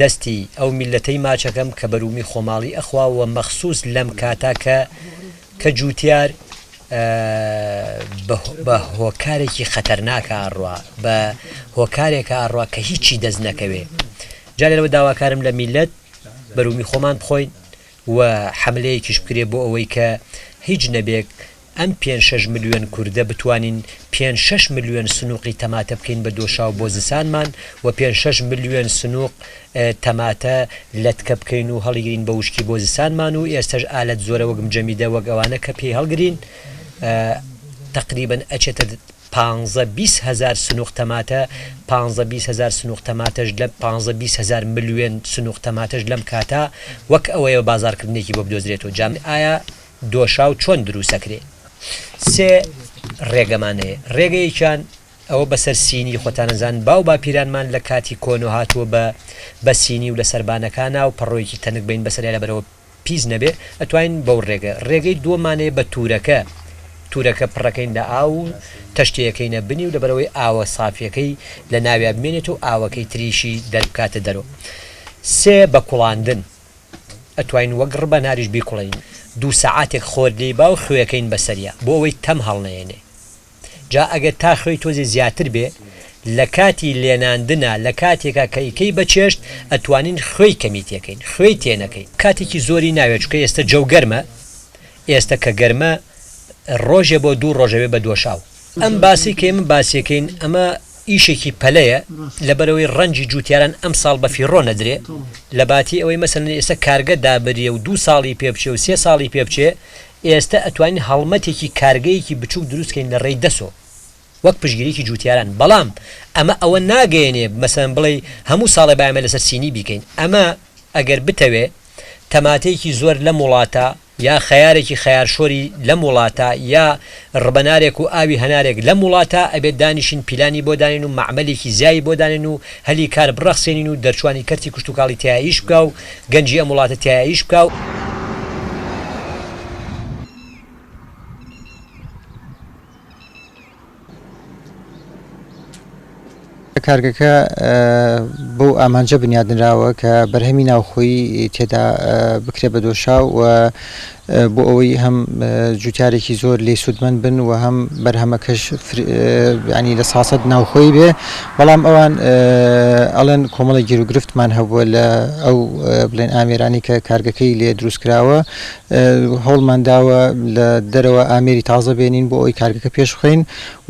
دەستی ئەو میللەتەی ماچەکەم کە بەرومی خۆماڵی ئەخوا وە مەخسوس لەم کاتە کە کە جوتیار بە هۆکارێکی خەتەرناکە ئەڕوا بە هۆکارێکە ئەڕوا کە هیچی دەست نەکەوێ جا لێرەوە داواکارم لە میللەت بەرومی خۆمان بخۆین و حەملەیەکیش بکرێ بۆ ئەوەی کە هیچ نەبێک ئەم پێنج شەش ملیۆن کوردە بتوانین پێنج شەش ملیۆن سنوقی تەماتە بکەین بە دۆشاو بۆ زسانمان و پێنج شەش ملیۆن سنوق تەماتە لەتکە بکەین و هەڵیگرین بە وشکی بۆ زسانمان و ئێستەش ئالەت زۆرە وەک مجەمیدە وەک ئەوانە کە پێی هەڵگرین تەقریبەن ئەچێتە پانزە 20 هەزار سنوق تەماتە پانزە 20 هەزار سنوق تەماتەش لە پانزە 20 هەزار ملیۆن سنوق تەماتەش لەم کاتە وەک ئەوەیە بازاڕکردنێکی بۆ بدۆزرێتەوە جا ئایا دۆشاو چۆن دروسەکرێ؟ سێ ڕێگەمان هەیە ڕێگەیەکیان ئەوە بەسەر سینی خۆتانەزان باو باپیرانمان لە کاتی کۆنۆ هاتووە بە بە سینی و لە سەربانەکانا و پەڕۆیەکی تەنک بەین بەسەریا لەبەرئەوە پیس نەبێ ئەتوانین بەو ڕێگە ڕێگەی دووەمان هەیە بە تورەکە تورەکە پڕەکەین لە ئاو و تەشتێکەینە بنی و لەبەرئەوەی ئاوە سافیەکەی لە ناویا بمێنێت و ئاوەکەی تریشی دەربکاتە دەرۆ سێ بە کوڵاندن ئەتواین وەک ڕبەناریش بیکوڵێنین دوو سەعاتێک خۆر لێی با و خوێکەین بەسەریا بۆ ئەوەی تەم هەڵنەیەنێ جا ئەگەر تا خوێی تۆزێ زیاتر بێ لە کاتی لێناندنا لە کاتێکا کە ئیکەی بە چێشت ئەتوانین خوێی کەمی تێکەین خوێی تێنەکەین. کاتێکی زۆری ناوێ چونکە ئێستە جەو گەرمە ئێستە کە گەرمە ڕۆژێ بۆ دوو ڕۆژ ئەبێ بە دۆشاو. ئەم باسەی کە ئێمە باسیەکەین ئەمە ئیشێکی پەلەیە لەبەرئەوەی ڕەنجی جوتیاران ئەمساڵ بەفیڕۆ نەدرێ لەباتی ئەوەی مەسەلەن ئێستا کارگە دابریێ و دوو ساڵی پێ بچێ و سێ ساڵی پێ بچێ ئێستا ئەتوانین هەڵمەتێکی کارگەیەکی بچوک دروست کەین لە ڕێی دەسۆ وەک پشتگیریی جوتیاران بەڵام ئەمە ئەوە ناگەیەنێ مەسەلەن بڵێی هەموو ساڵێ با ئێمە لەسەر سینی بیکەین ئەمە ئەگەر بتەوێ تەماتەیەکی زۆر لەم وڵاتە یا خەیارێکی خەیارشۆری لەم وڵاتە یا ڕبەنارێک و ئاوی هەنارێک لەم وڵاتە ئەبێت دانیشین پیلانی بۆ دانێن و مەعمەلێکی زیای بۆ دانێن و هەلی کار بڕەخسێنین و دەرچوانی کەرتی کشتوکاڵی تیا ئیش بکا و گەنجی ئەم وڵاتە تیا ئیش بکا و. کارگەکە بەو ئامانجە بنیادنراوە کە بەرهەمی ناوخۆیی تێدا بکرێت بە دۆشاو و بۆ ئەوەی هەم جوتیارێکی زۆر لێی سوودمەند بن و هەم بەرهەمەکەش ینی لە ساسەت ناوخۆی بێ بەڵام ئەوان ئەڵێن کۆمەڵی گیروگرفتمان هەبووە لە ئەو بڵێن ئامێرانی کە کارگەکەی لێ دروست کراوە هەوڵمان داوە لە دەرەوە ئامێری تازە بێنین بۆ ئەوەی کارگەکە پێش بخەین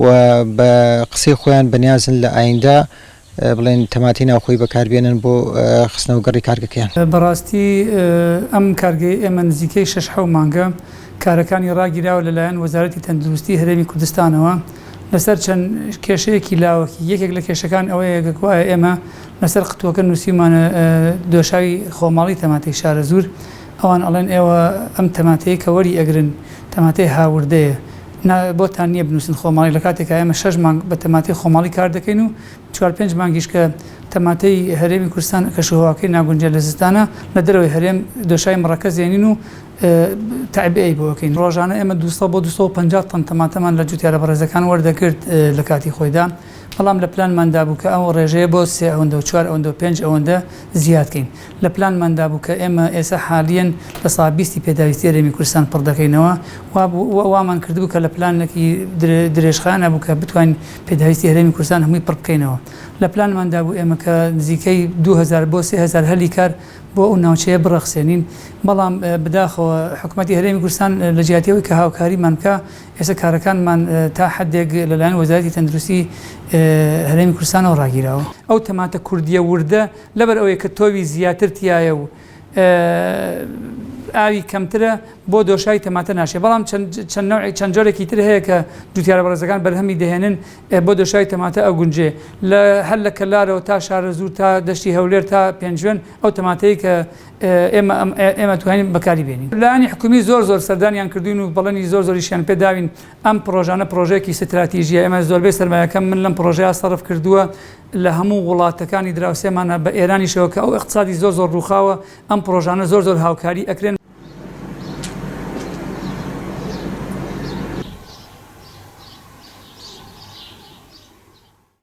و بە قسەی خۆیان بەنیازن لە ئایندە بڵێن تەماتەی ناوخۆی بەکاربێنن بۆ خستنەوە گەڕی کارگەکەیان. بەڕاستی ئەم کارگەی ئێمە نزیکەی شەش حەو مانگە کارەکانی ڕاگیراوە لەلایەن وەزارەتی تەندروستی هەرێمی کوردستانەوە لەسەر چەند کێشەیەکی لاوەکی یەکێک لە کێشەکان ئەوەیە کە گوایە ئێمە لەسەر قتووەکە نووسیومانە دۆشاوی خۆماڵی تەماتەی شارەزوور ئەوان ئەڵێن ئێوە ئەم تەماتەیە کە وەری ئەگرن تەماتەی هاوردەیە نا بۆتان نییە بنووسن خۆماڵی لە کاتێکا ئێمە شەش مانگ بە تەماتەی خۆماڵی کار دەکەین و چوار پێنج مانگیش کە تەماتەی هەرێمی کوردستان کەشوهەواکەی ناگونجێ لە زستانە لە دەرەوەی هەرێم دۆشاوی مڕەکەز دێنین و تەعبئەی بۆ ئەکەین. ڕۆژانە ئێمە 200 بۆ 250 تەن تەماتەمان لە جوتیارە بەڕێزەکان وەردەگرت لە کاتی خۆیدا، بەڵام لە پلانماندا بوو کە ئەو ڕێژەیە بۆ سێ ئەوەندە و چوار ئەوەندە و پێنج ئەوەندە زیاد کەین. لە پلانماندا بوو کە ئێمە ئێستا حالیەن لە سا بیستی پێداویستی هەرێمی کوردستان پڕ دەکەینەوە، وابوو وامان کردبوو کە لە پلانێکی درێژخایەنا بوو کە بتوانین پێداویستی هەرێمی کوردستان هەمووی پڕ بکەینەوە. لە پلانماندا بوو ئێمە کە نزیکەی 2000 بۆ 3000 هەلی کار بۆ ئەو ناوچەیە بڕەخسێنین، بەڵام بداخەوە حکومەتی هەرێمی کوردستان لە جیاتی ئەوەی کە هاوکاریمان بکا ئێستا کارەکانمان تا حەدێک لەلایەن وەزارەتی تەندروستی هەرێمی کوردستانەوە ڕاگیراوە. ئەو تەماتە کوردییە وردە لەبەر ئەوەیە کە تۆوی زیاتر تیایە و. ئاوی کەمترە بۆ دۆشاوی تەماتە ناشێ بەڵام چەند نەوعی چەند جۆرێکی تر هەیە کە جوتیارە بەڕێزەکان بەرهەمی دەهێنن بۆ دۆشاوی تەماتە ئەگونجێ لە هەر لە کەلارەوە تا شارەزوور تا دەشتی هەولێر تا پێنجوێن ئەو تەماتەیە کە ئێمە ئێمە توانین بەکاری بێنین. لایەنی حکومی زۆر زۆر سەردانیان کردوین و بەڵێنی زۆر زۆریشیان پێداوین ئەم پڕۆژانە پڕۆژەیەکی ستراتیژیە ئێمە زۆربەی سەرمایەکەم من لەم پڕۆژەیە سەرف کردووە لە هەموو وڵاتەکانی دراوسێمانە بە ئێرانیشەوە کە ئەو ئیقتسادی زۆر زۆر ڕووخاوە ئەم پڕۆژانە زۆر زۆر هاوکاری ئەکرێن.